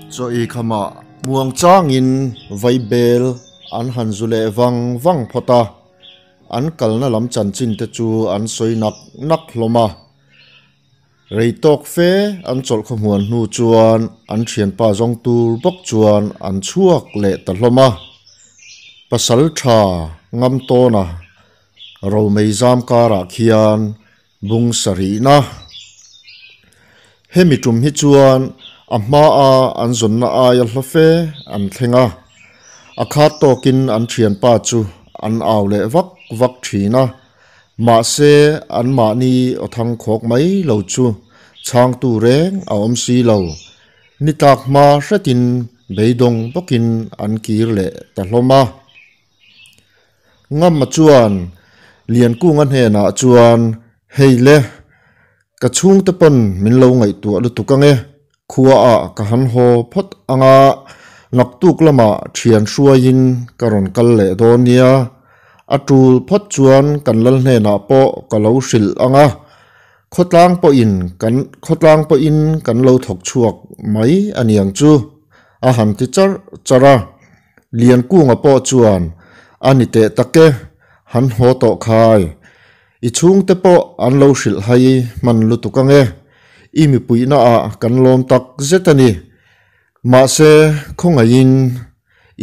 Chaw ei khamah muang changin vaibel an han zu leh vang vang phawt a, an kalna lam chanchin te chu an sawi nak nak hlawm a. Rei tawk fe an chawlh khawhmuan hnu chuan an thianpa zawng tur bawk chuan an chhuak leh ta hlawm a. Pasal tha ngam tawna romei zam karah khian bung sarihna. Hemi tum hi chuan a hmaa an zawnna aia hla fe an thleng a, a khat tawkin an thianpa chu an au leh vak vak thin a. Mahse, anmahni aw thang khawk mai lo chu chhangtu reng a awm si lo. Ni tlak hma hretin beidawng bawkin an kir leh ta hlawm a. Ngama chuan Liankunga hnenah chuan, Hei le, ka chhungte pawn min lo ngaihtuah lutuk ange, khuaah ka han haw phawt anga naktuk lamah thian hruaiin ka rawn kal leh dawn nia. A tul phawt chuan kan lal hnenah pawh ka lo hrilh anga, khawtlang pawhin kan khawtlang pawhin kan lo thawk chhuak mai a niang chu, a han ti charh charh a. Liankunga pawh chuan, A ni teh tak e, han haw tawh khai. I chhungte pawh an lo hrilh hai hman lutuk ange. I mipuihna ah kan lawm tak zet a ni. Mahse, khawngaihin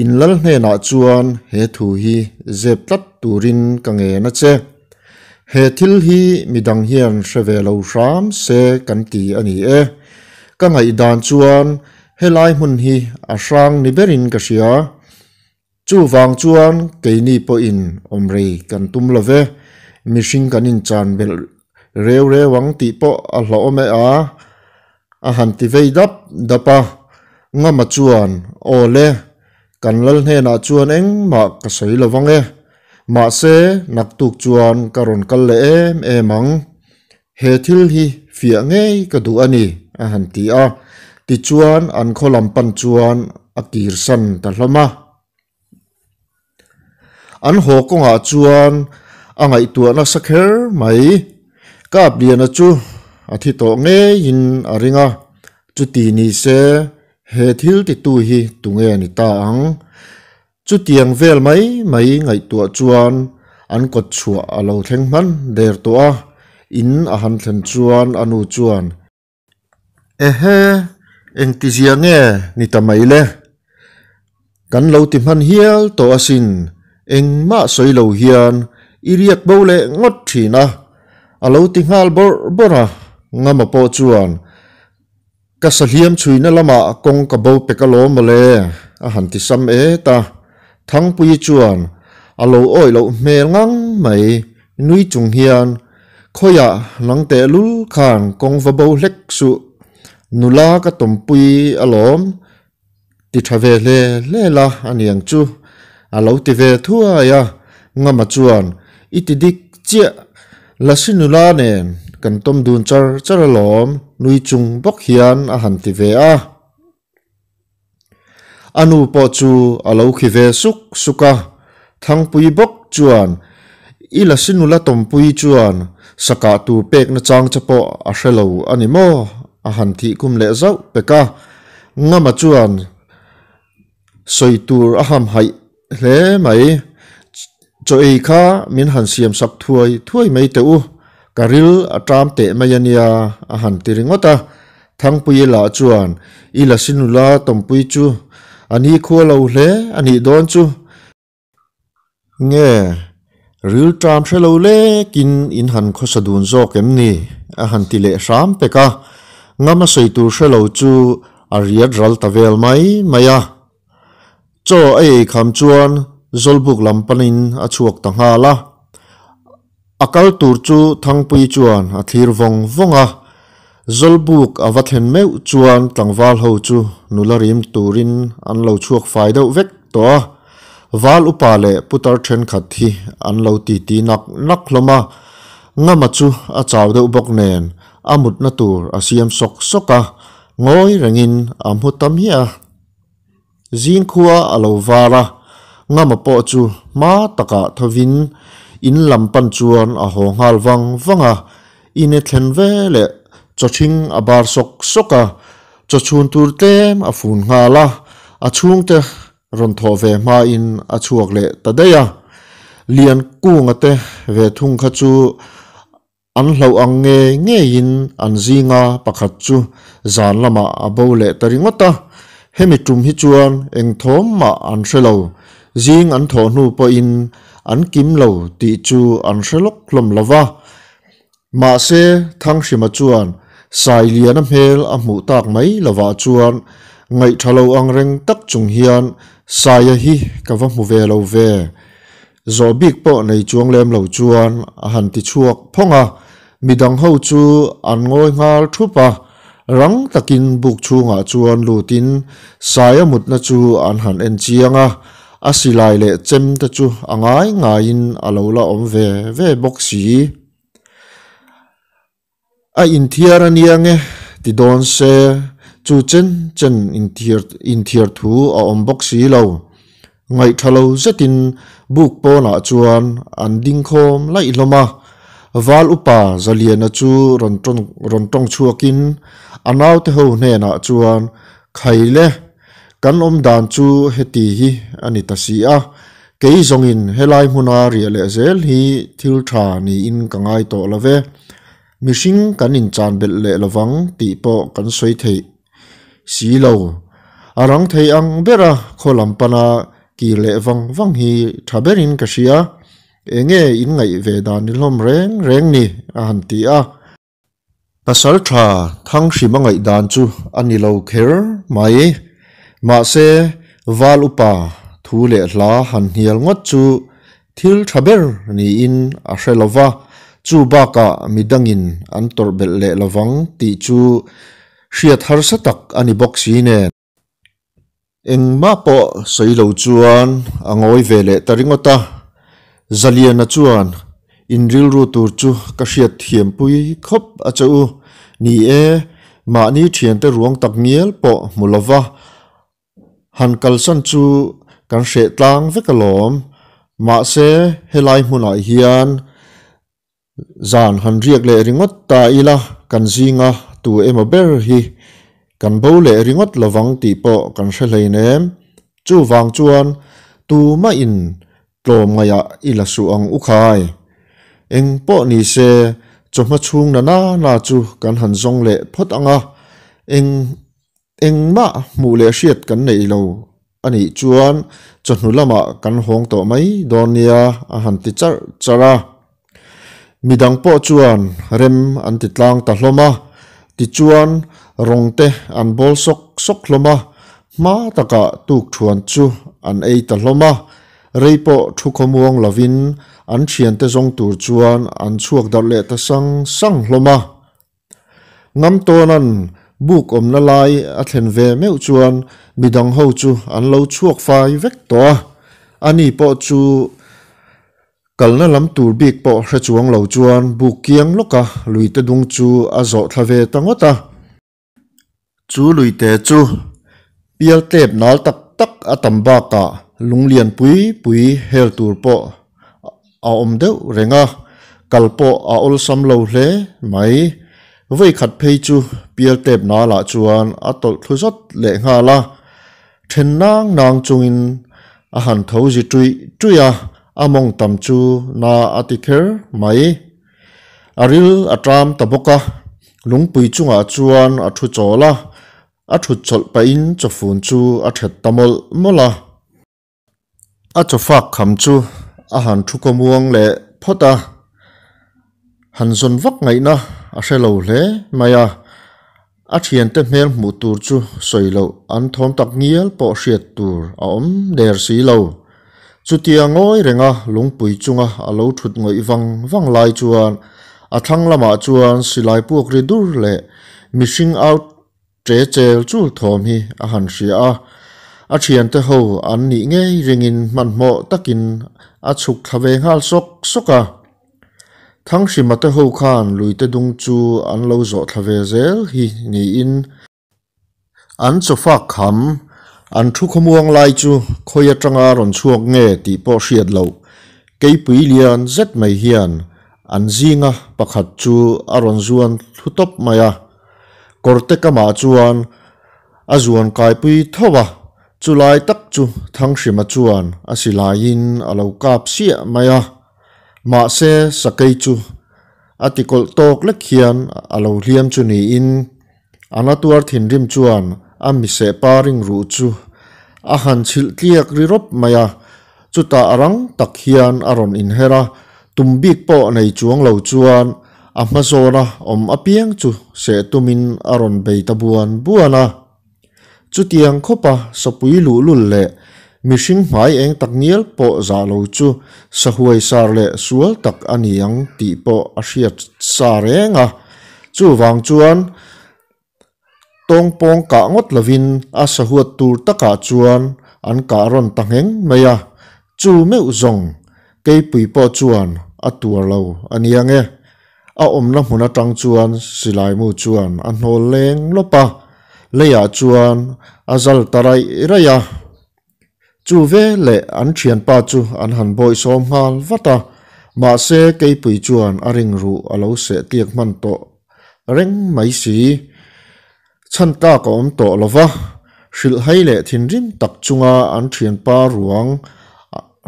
in lal hnenah chuan he thu hi zep tlat turin ka ngen a che. He thil hi midang hian hre ve lo hram se kan ti a ni e. Ka ngaihdan chuan Helai hmun hi a hrang ni berin ka hria. Chuvang chuan keini pawhin awmrei kan tum lo ve, mihring kan inchan belh reu reu ang tih pawh a hlauhawm e a, a han ti vei dap dap a. Ngama chuan, Aw le, kan lal hnenah chuan engmah ka sawi lo vang e. Mahse, naktuk chuan ka rawn kal leh em em ang. He thil hi fiah ngei ka duh a ni, a han ti a. Tichuan an khaw lam pan chuan a kirsan ta hlawm a. An haw kawngah chuan a ngaihtuah nasa kher mai. Kapliana chu a thi tawh ngeiin a ring a, chuti ni se he thil titu hi tunge ni ta ang? Chutiang vel mai mai ngaihtuah chuan an kawt chhuah a lo thleng hman der tawh a, in a han thlen chuan a nu chuan, Ehe, engtizia nge ni ta mai le? Kan lo ti hman hial tawh asin, engmah sawi lo hian i riak bo leh ngawt thin a, a lo ti nghal bawrh bawrh a, Ngama pawh chuan, Ka sahliam chhuina lamah kawng ka bo pek alawm mawle, a han ti sam et a. Thangpuii chuan a lo awih loh hmel ngang mai, nui chung hian, Khawiah nang tehlul khan kawng va bo hlek suh, nula ka tawmpui alawm, ti tha ve hle hle la a niang chu, a lo ti ve thuai a. Ngama chuan, I ti dik chiah, Lasi nula nen kan tawm dun char char alawm, nui chung bawk hian a han ti ve a. A nu pawh chu a lo khi ve suk suk a. Thangpui bawk chuan, I Lasi nula tawmpui chuan sakah tur pek nachang che pawh a hre lo a ni maw? a han thih kum leh zauh pek a. Ngama chuan sawi tur a hamhaih hle mai. Chaw ei kha min han siam sak thuai thuai mai teh u, ka ril a ṭam teh mai a nia a han ti ringawt a. Thangpuii lah chuan I Lasi nula tawmpui chu a ni khua lo hle a nih dawn chu. Nge, ril ṭam hre lo lekin in han khawsa dun zawk em ni? a han ti leh hram pek a, ngam a sawi tur hre lo chu a riat ral ta vel mai mai a. Chaw a ei kham chuan Zawlbuk lam panin a chhuak ta nghal a. A kal tur chu Thangpui chuan a thlir vawng vawng a, Zawlbuk a va thlen meuh chuan tlangval ho chu nula rim turin an lo chhuak fai deuh vek tawh a, Val upa leh putar thenkhat hi an lo titi nak nak hlawm a, Ngama chu a chau deuh bawk nen a mutna tur a siam sawk sawk a, ngawi rengin a hmu ta miah a. Zingkhua a lo var a, Ngama pawh chu hma takah thovin in lam pan chuan a haw nghal vang vang a, in e thlen ve leh chawthing a bar sawk sawk a. Chawchhun tur tlem a fun nghal a, a chhungte rawn thawh ve hmain a chhuak leh ta daih a. Liankunga te ve thung kha chu an hlauh ang ngei ngeiin an zinga pakhat chu zan lamah a bo leh ta ringawt a. Hemi tum hi chuan eng thawm mah an hre lo. Zing an thawh hnu pawhin an kim lo tih chu an hre lawk hlawm lo va. Mahse, Thanghrima chuan Sailiana hmel a hmuh tak mai lovah chuan ngaihṭha lo ang reng tak chung hian Saia hi ka va hmu ve lo ve. Zawh bik pawh nei chuang lem lo chuan a han ti chhuak phawng a, midang ho chu an ngawi nghal thup a, rang takin buk chhungah chuan lutin Saia mutna chu an han en chiang a, a silai leh chem te chu a ngai ngaiin a lo la awm ve ve bawk si. A inthiar a nia nge ti dawn se, chu chen chen inthiar thu a awm bawk si lo. Ngaihṭha lo zetin buk pawnah chuan an ding khawm laih hlawm a. Val upa Zaliana chu rawn rawn tawng chhuakin a naute ho hnenah chuan, Khai le, kan awm dan chu heti hi a ni ta si a, Kei zawngin helai hmuna riah leh zel hi thil tha niin ka ngai tawh lo ve. Mihring kan inchan belh leh lovang tih pawh kan sawi theih si lo. A rang thei ang bera khaw lam pana kir leh vang vang hi tha berin ka hria. Enge in ngaih ve dan ni hlawm reng reng ni? a han ti a. Pasal tha Thanghrima ngaihdan chu a ni lo kher mai. Mahse, Val upa thu leh hla han hnial ngawt chu thil tha ber niin a hre lo va, chu bakah midangin an tawrh belh leh lovang tih chu hriat harsa tak a ni bawk si nen. Engmah pawh sawi lo chuan a ngawi ve leh ta ringawt a, Zaliana chuan in rilru tur chu ka hriat thiam pui khawp a che u. Ni e, mahni thiante ruang tak ngial pawh hmu lova han kalsan chu kan hreh tlang vek alawm. Mahse, helai hmunah hian Zan han riak leh ringawt ta ila kan zinga tu emaw ber hi kan bo leh ringawt lovang tih pawh kan hre hleinem. Chuvang chuan tumah in tlawm ngaihah i la suh ang u khai. Eng pawh ni se chawhma chhung na na na chu kan han zawng leh phawt ang a, eng Engmah hmuh leh hriat kan neih lo a nih chuan chawhnu lamah kan hawng tawh mai dawn nia a han ti charh charh a. Midang pawh chuan rem an ti tlang ta hlawm a, tichuan rawng te an bawl sawk sawk hlawm a, hma takah tukthuan chu an ei ta hlawm a, rei pawh thu khawmuang lovin an thiante zawng tur chuan an chhuak darh leh ta sang sang hlawm a. Ngamtawna'n buk awmna lai a thlen ve meuh chuan midang ho chu an lo chhuak fai vek tawh a, ani pawh chu kalna lam tur bik pawh hre chuang lo chuan buk kiang lawka luite dung chu a zawh thla ve ta ngawt a. Chu luite chu pial tlep nal tak tak a tam bakah lunglian pui pui hel tur pawh a awm deuh reng a, kal pawh a awlsam lo hle mai. Vawikhat phei chu pial tep nalah chuan a tawlh thlu zawt leh nghal a, then nang nang chungin a han tho zi tuih tuih a, a mawng tam chu na a ti kher mai. A ril a ṭam ta bawk a, lungpui chungah chuan a thu chawl a, a thut chawlh pahin chawfun chu a ṭhet ta mawlh mawlh a. A chawfak kham chu a han thu khawmuang leh phawt a, han zawn vak ngaihna a hre lo hle mai a, a thiante hmel hmuh tur chu sawi loh an thawm tak ngial pawh hriat tur a awm der si lo. Chutia ngawi renga lungpui chunga a lo thut ngawih vang vang lai chuan a thlang lamah chuan silai puak ri dur leh mihring au Ṭe chel chul thawm hi a han hria a, a ṭhiante ho an nih ngei ringin hmanhmawh takin a chhuk thla ve nghal sawk sawk a. Thanghrima te ho khan luite dung chu an lo zawh thla ve zel hi niin an chawfak kham an thu khawmuang lai chu khawi aṭanga rawn chhuak nge tih pawh hriat loh keipui lian zet mai hian an zinga pakhat chu a rawn zuan thlu tawp mai a. Kawrte kamah chuan A zuan kaipui tho a, chulai tak chu Thanghrima chuan a silaiin a lo kap siah mai a. Mahse sakei chu a tikawlh tawk lek hian a lo hliam chu niin a na tuar thinrim chuan a miseh pa ring ruh chu a han chhilh tliak ri rawp mai a, chutah a rang tak hian a rawn inher a, tum bik pawh nei chuang lo chuan a hma zawna awm apiang chu seh tumin a rawn bei ta buan buan a. Chutiang khawpa sapui luhlul leh mihring hmai eng tak ngial pawh zah lo chu sahuai sar leh sual tak a ni ang tih pawh a hriat sa reng a. Chuvang chuan tawngpawng kah ngawt lovin a sahuat tur takah chuan an kah rawn ta ngheng mai a. Chu meuh zawng keipui pawh chuan a tuar lo a nia nge. A awmna hmun atang chuan silaimu chuan a hnawl leng lawp a, leiah chuan a zal ta raih raih a. Chu veleh an thianpa chu an han bawihsawm nghal vat a, mahse keipui chuan a ring ruh a lo seh tliak hman tawh reng mai si. Chhan tlak a awm tawh lo va, hrilhhai leh thinrim tak chunga an thianpa ruang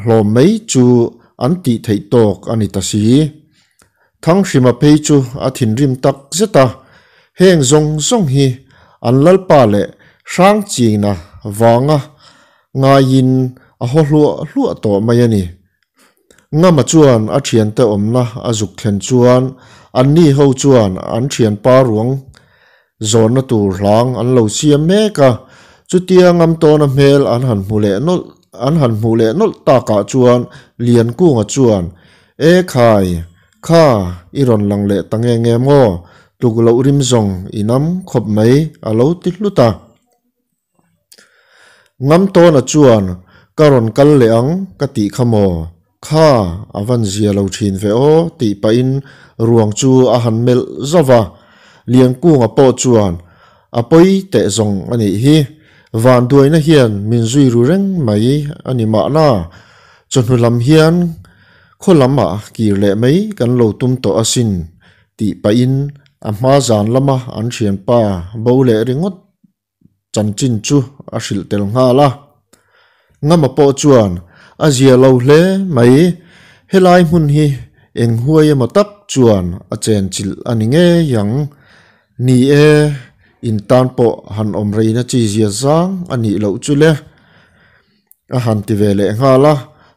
hlawm mai chu an tih theih tawk a ni ta si. Thanghrima phei chu a thinrim tak zet a, heng zawng zawng hi an lalpa leh Hrangchina vanga ngaiin a haw hluah hluah tawh mai a ni. Ngama chuan a thiante awmna a zuk thlen chuan anni ho chuan an thianpa ruang zawnna tur hlang an lo siam mek a, chutia ngam tawna hmel an han hmu leh nawlh an han hmuh leh nawlh takah chuan Liankunga chuan, E khai, kha i rawn lang leh ta nge nge maw, tluk loh rim zawng i nam khawp mai a lo ti hlut a. Ngam tawna chuan, Ka rawn kal leh ang ka tih kha maw? Kha, a van zia lo thin ve aw tih pahin ruang chu a han melh zauh a. Liankunga pawh chuan, A pawi teh zawng a nih hi. Vanduaina hian min zui ru reng mai a ni mahna. Chawhnu lam hian khaw lamah kir leh mai kan lo tum tawh asin tih pahin a hma zan lama an thianpa bo leh ringawt chanchin chu a hrilh tel nghal a. Ngama pawh chuan a zia lo hle mai, helai hmun hi eng huai emaw tak chuan a chen chilh a ni ngei ang. Ni e, in tan pawh han awm reina chi zia zang a nih loh chu le. A han ti ve leh nghal a,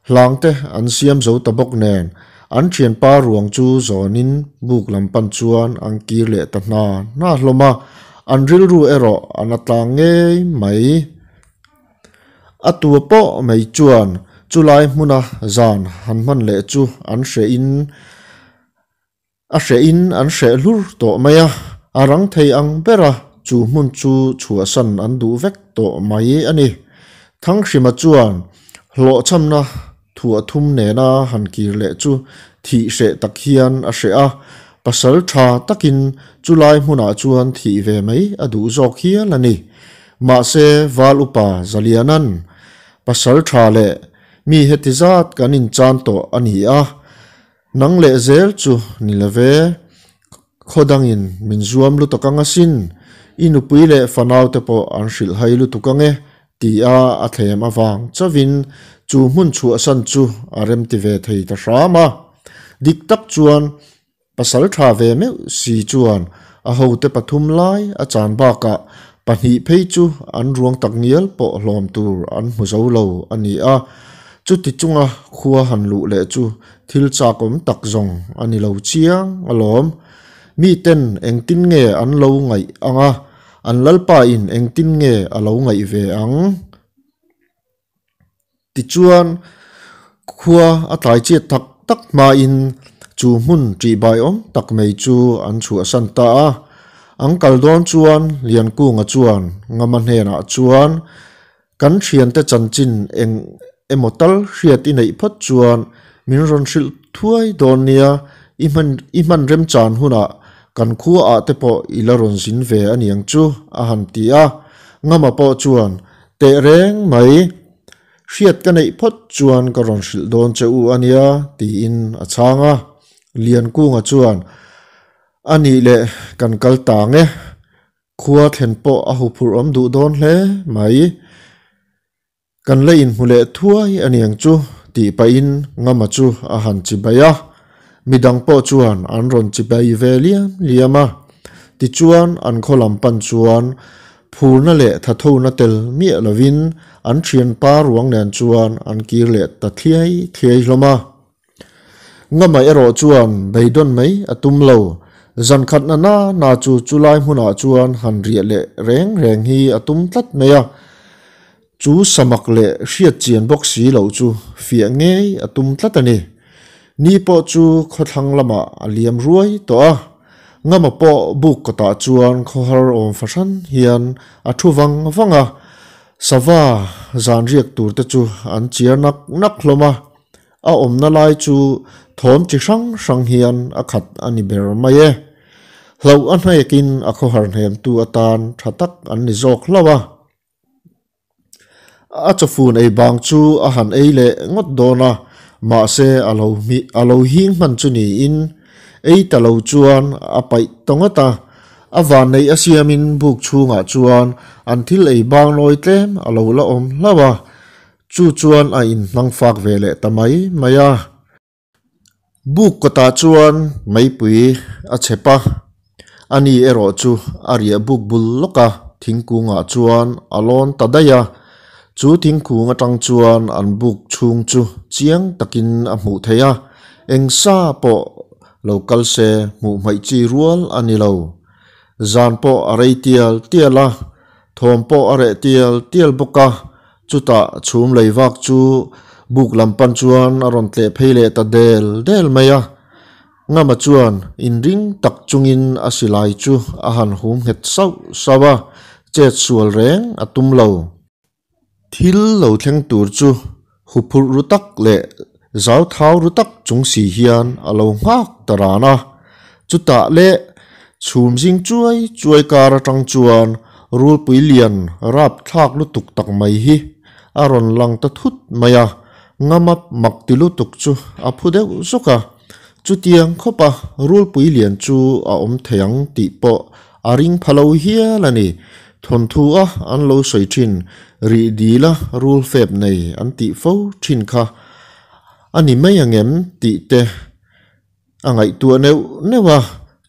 hlang te an siam zo ta bawk nen, an thianpa ruang chu zawnin buk lam pan chuan an kir leh ta hna hna hlawm a, an rilru erawh a na tlang ngei mai. A tua pawh mai chuan chulai hmuna zan han hman leh chu an hreh in, A hrehin an hreh hlur tawh mai a, a rang thei ang bera chu hmun chu chhuahsan an duh vek tawh mai a ni. Thanghrima chuan hlawhchhamna thuah thum nena han kir leh chu thih hreh tak hian a hreh a, pasal tha takin chulai hmunah chuan thih ve mai a duh zawk hial a ni. Mahse, Val Upa Zaliana'n pasal tha leh mi heti zat kan inchan tawh a ni a, Nang leh zel chu ni lo ve, khaw dangin min zuam lutuk ang asin, i nupui leh fanaute pawh an hrilh hai lutuk ang e, tia a thlem avang chauhin chu hmun chhuahsan chu a remti ve thei ta hram a. Dik tak chuan pasal tha ve meuh si chuan a hote pathum lai a chan bakah pahnih phei chu an ruang tak ngial pawh hlawm tur an hmu zo lo a ni a, chuti chunga khua han luh leh chu Thil chakawm tak zawng a ni lo chiang alawm. Miten engtin nge an lo ngaih ang a, an Lalpa in engtin nge a lo ngaih ve ang? Tichuan, khua a tlai chiat tak tak hmain chu hmun ṭihbaiawm tak mai chu an chhuahsan ta a. An kal dawn chuan Liankunga chuan Ngama hnenah chuan, Kan thiante chanchin eng emaw tal hriat i neih phawt chuan min rawn hrilh thuai dawn nia, i hman i hman remchan hunah kan khua ah te pawh i la rawn zin ve a niang chu a han ti a, Ngama pawh chuan teh reng mai, hriat ka neih phawt chuan ka rawn hrilh dawn che u a nia tiin a chhang a, Liankunga chuan a nih leh kan kal tang e. Khua thlen pawh a huphurh awm duh dawn hle mai. Kan la inhmu leh thuai a niang chu tih pahin Ngama chu a han chibai a. Midang pawh chuan an rawn chibai ve liam liam a. Tichuan an khaw lam pan chuan phurna leh thathona tel miah lovin an thianpa ruang nen chuan an kir leh ta thliai thliai hlawm a. Ngama erawh chuan beidawn mai a tum lo. Zan khat na na na chu chulai hmunah chuan han riah leh reng reng hi a tum tlat mai a. Chu samak leh hriat chian bawk si loh chu fiah ngei a tum tlat a ni. Ni pawh chu khawthlang lamah a liam ruai tawh a. Ngama pawh buk kawtah chuan khawhar awm fahran hian a thu vang vang a. Sava zan riak tur te chu an chiar nak nak hlawm a. A awmna lai chu thawm chi hrang hrang hian a khat a ni ber mai e. Hlauh a hnekin a khawhar hnemtu atan tha tak an ni zawk hlauh a. A chawfun ei bang chu a han ei leh ngawt dawn a, mahse a lo a lo hing hman chu niin ei ta lo chuan a paih ta ngawt a. A vanneih a siamin buk chhungah chuan an thil ei bang nawi tlem a lo la awm hlauh a, chu chuan a inhnang fak ve leh ta mai mai a. Buk kawtah chuan meipui a chep a, ani erawh chu a riah buk bul lawk a, thingkungah chuan a lawn ta daih a. Chu thingkung atang chuan an buk chhung chu chiang takin a hmuh theih a, eng sa pawh lo kal se hmuh hmaih chi rual a ni lo. Zan pawh a rei tial tial a, thawm pawh a reh tial tial bawk a, Chutah chhum lei vak chu buk lam pan chuan a rawn tleh phei leh ta del del mai a. Ngama chuan inring tak chungin a silai chu a han hum nghet sauh sauh a, chet sual reng a tum lo. Thil lo thleng tur chu huphurh ru tak leh zau thau ru tak chung si hian a lo nghak ta ran a. Chutah leh chhum zing chuai chuai kar atang chuan rulpui lian rap thlak lutuk tak mai hi a rawn lang ta thut mai a, ngama mak ti lutuk chu a phu deuh zawk a. Chutiang khawpa rulpui lian chu a awm thei ang tih pawh a ring pha lo hial a ni. Thawnthu a an lo sawi thin, rih dila rul fep nei an tih fo thin kha a ni mai angem tih te A ngaihtuah neuh neuh a,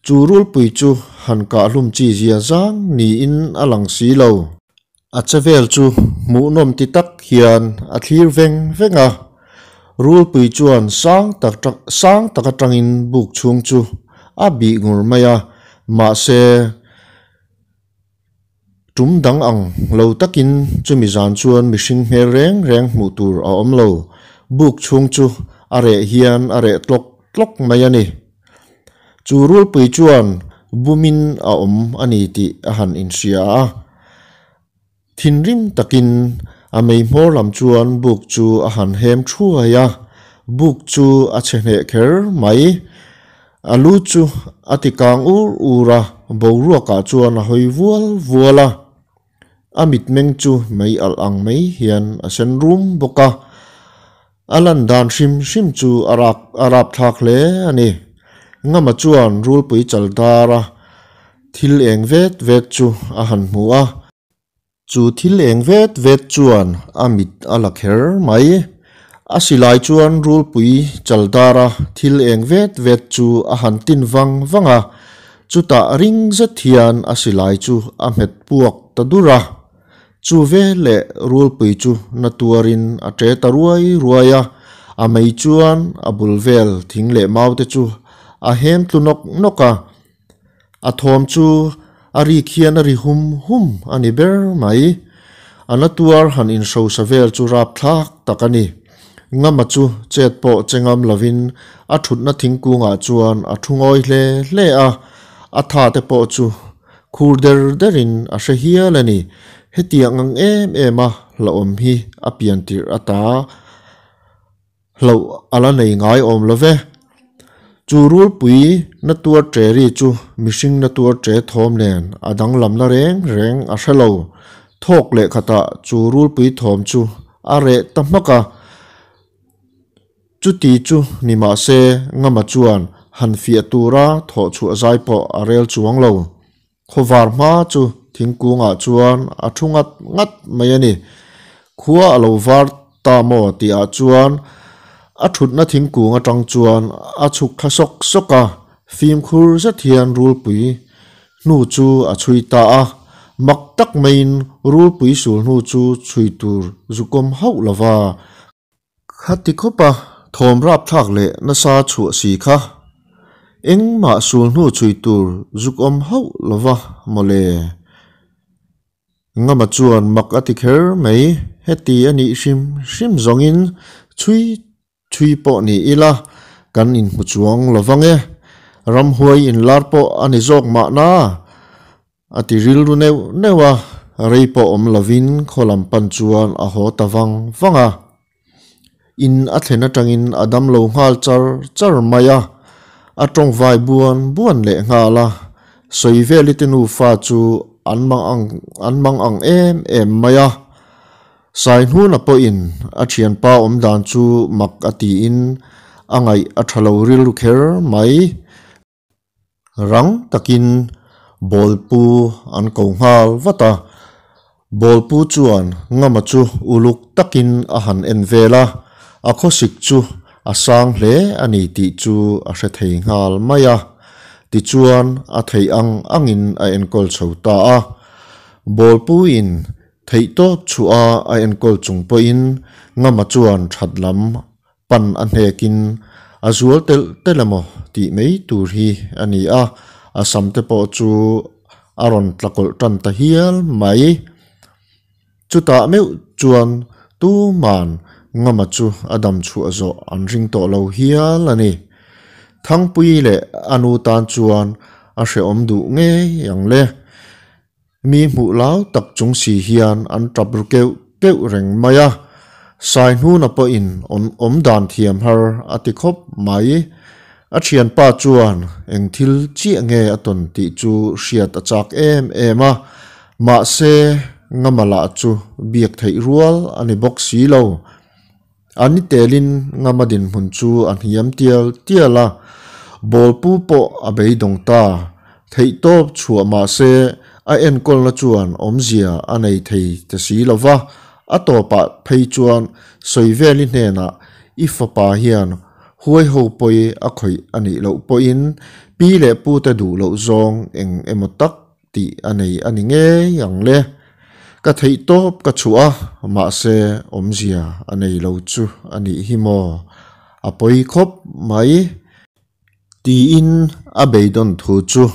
chu rulpui chu han kahhlum chi zia zang niin a lang si lo. A che vel chu hmuhnawm ti tak hian a thlir veng veng a, rulpui chuan sang tak sang tak atangin buk chhung chu a bih ngur mai a, mahse Tum dang ang lo takin chumi zan chuan mihring hmel reng reng hmuh tur a awm lo. Buk chhung chu a reh hian a reh tlawk tlawk mai a ni. Chu rulpui chuan bumin a awm a ni tih a han inhria a. Thinrim takin a mei hmawr lam chuan buk chu a han hem thuai a, buk chu a chhe hneh kher mai. A lu chu a ti kang ur ur a, boruakah chuan a hawi vual vual a. A mitmeng chu mei alh ang mai hian a sen rum bawk a. A lan dan hrim hrim chu a rap a rapthlak hle a ni. Ngama chuan rulpui chal dar a thil eng vet vet chu a han hmu a. Chu thil eng vet vet chuan a mit a la kher mai. A silai chuan rulpui chaldara thil eng vet vet chu a han tin vang vang a, chutah ring zet hian a silai chu a hmet puak ta dur a. Chu veleh rulpui chu na tuarin a ṭe ta ruai ruai a, a mei chuan a bul vel thing leh mau te chu a hem tlu nawk nawk a. A thawm chu a rik hian a ri hum hum a ni ber mai. A na tuar han inhrosa vel chu rapthlak tak a ni. Ngama chu chet pawh che ngam lovin a thutna thingkungah chuan a thu ngawi hle hle a, a tha te pawh chu khur der derin a hre hial a ni. Hetiang ang em em a hlauhawm hi a pian tirh ata. Hlauh a la nei ngai awm lo ve. Chu rulpui na tuar ṭe ri chu mihring na tuar ṭe thawm nen a danglamna reng reng a hre lo. Thawk leh khatah chu rulpui thawm chu a reh ta hmak a. Chuti chu ni mah se Ngama chuan han fiah tura thawh chhuah zai pawh a rel chuang lo. Khawvar hma chu thingkungah chuan a thu ngat ngat mai a ni. Khua a lo var ta maw tihah chuan a thutna thingkung atang chuan a chhuk thla sawk sawk a, fimkhur zet hian rulpui hnu chu a chhui ta a, mak tak maiin rulpui sul hnu chu chhui tur zukawm hauh lova. Khati khawpa thawm rapthlak leh nasa chhuah si kha engmah sul hnu chhui tur zuk awm hauh lova mawle. Ngama chuan mak a ti kher mai, heti a nih hrim hrim zawngin chhui chhui pawh ni ila kan inhmu chuang lovang e, ramhuai inlar pawh a ni zawk mahna. A ti rilru neuh neuh a, rei pawh awm lovin khaw lam pan chuan a haw ta vang vang a. In a thlen atangin a dam lo nghal char char mai a, a tawngvai buan buan leh nghal a, Sawiveli te nufa chu an mang ang an mang ang em em mai a. Saihnuna pawhin a thianpa awm dan chu mak a tiin a ngaih a tha lo rilru kher mai. Rang takin bawlpu an ko nghal vat a, bawlpu chuan Ngama chu uluk takin a han en vel a, a khawsik chu a sang hle a ni tih chu a hre thei nghal mai a, tichuan a theih ang angin a enkawl chho ta a. Bawlpuin theihtawp chhuah a enkawl chung pawhin Ngama chuan that lam Pan a hnekin a zual telh telh emaw tih mai tur hi a ni a, a sam te pawh chu a rawn tla kawlh tan ta hial mai. Chutah meuh chuan tuman Ngama chu a dam chhuah zawh an ring tawh lo hial a ni. Thangpui leh a nu tan chuan a hrehawm duh ngei ang le. Mi hmuh lau tak chung si hian an tap ru keuh keuh reng mai a, Saihnuna pawhin awm dan thiam har a ti khawp mai. A thianpa chuan eng thil chiah nge a tawn tih chu hriat a chak em em a, mahse Ngama lah chu biak theih rual a ni bawk si lo. A ni telin Ngama dinhmun chu a hniam tial tial a, bawlpu pawh a beidawng ta. Theihtawp chhuah mah se a enkawlna chuan awmzia a nei thei ta si lo va, a tawpah phei chuan Sawiveli hnenah i fapa hian huaiho pawi a khawih a nih loh pawhin pi leh pute duh loh zawng eng emaw tak tih a nei a ni ngei ang le. Ka theih tawp ka chhuah a, mahse awmzia a nei lo chu a nih hi maw? A pawi khawp mai. Tiin a beidawn thu chu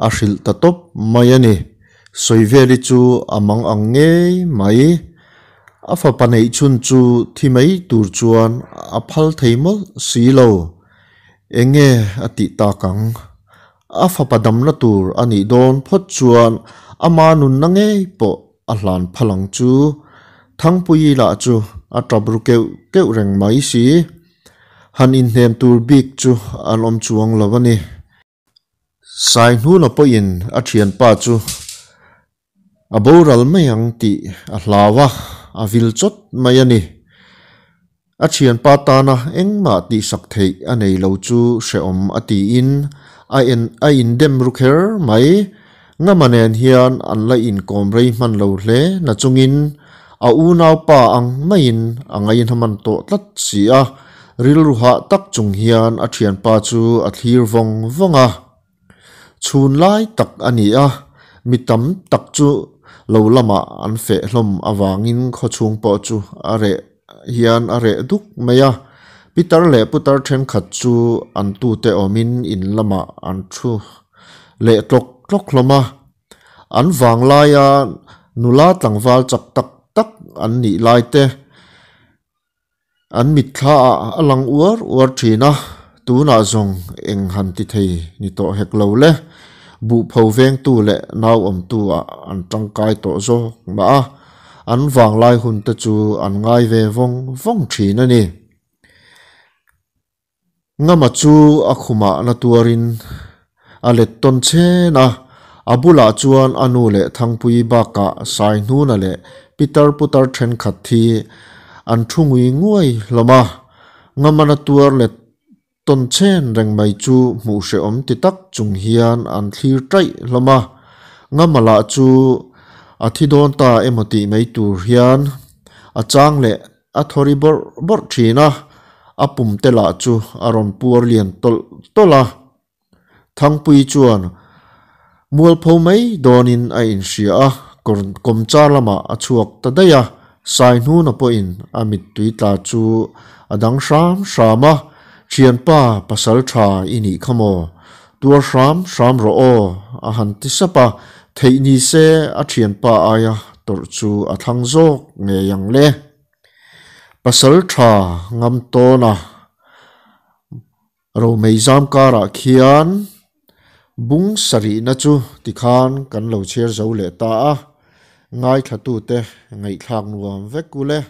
a hrilh ta tawp mai a ni. Sawiveli chu a mang ang ngei mai. A fapa neih chhun chu thi mai tur chuan a phal thei mawlh si lo. Enge a tih tak ang? A fapa damna tur a nih dawn phawt chuan ama nunna ngei pawh a hlan phal ang chu. Thangpuii lah chu a tap ru keuh keuh reng mai si. Han inhnem tur bik chu an awm chuang lo a ni. Saihnuna pawhin a thianpa chu A boral mai ang tih a hlau a, a vil chawt mai a ni. A thianpa tana engmah tihsak theih a nei lo chu hrehawm a tiin a en a indem ru kher mai. Ngama nen hian an la inkawm rei hman lo hle na chungin a unaupa ang maiin a ngaihnaman tawh tlat si a, rilru hah tak chung hian a thianpa chu a thlir vawng vawng a. Chhun lai tak a ni a, mi tam tak chu lo lamah an feh hlawm avangin khawchhung pawh chu a reh hian a reh duk mai a. Pitar leh putar thenkhat chu an tute awmin in lamah an thu leh tlawk tlawk hlawm a. An vang laia nula tlangval chak tak tak an nih lai te, An mitthla ah a lang uar uar thin a, tunah zawng eng han ti thei ni tawh hek lo le. Buhpho vengtu leh nau awmtu ah an tangkai tawh zawk mah a, an vanglai hun te chu an ngai ve vawng vawng thin a ni. Ngama chu a khumah na tuarin a let tawn chhen a, a bulah chuan a nu leh Thangpui bakah Saihnuna leh pitar putar thenkhat hi an thu ngui nguai hlawm a. Ngama na tuar let tawn chhen reng mai chu hmuh hrehawm ti tak chung hian an thlir taih hlawm a. Ngama lah chu a thi dawn ta emaw tih mai tur hian a chang leh a thaw ri bawrh bawrh thin a, a pum te lah chu a rawn puar lian tawlh tawlh a. Thangpui chuan mualpho mai dawnin a inhria a, kawmchar lamah a chhuak ta daih a, Saihnuna pawhin a mittui tla chu a dang hram hram a, Thianpa pasal tha i nih kha maw? Tuar hram hram rawh aw a han ti sap a, theih ni se a thianpa aia tawrh chu a thlang zawk ngei ang le. Pasal tha ngam tawn a. Romei zam karah khian bung sarihna chu tikhan kan lo chhiar zo leh ta a, ngaithlatute ngaihthlak nuam vek u le.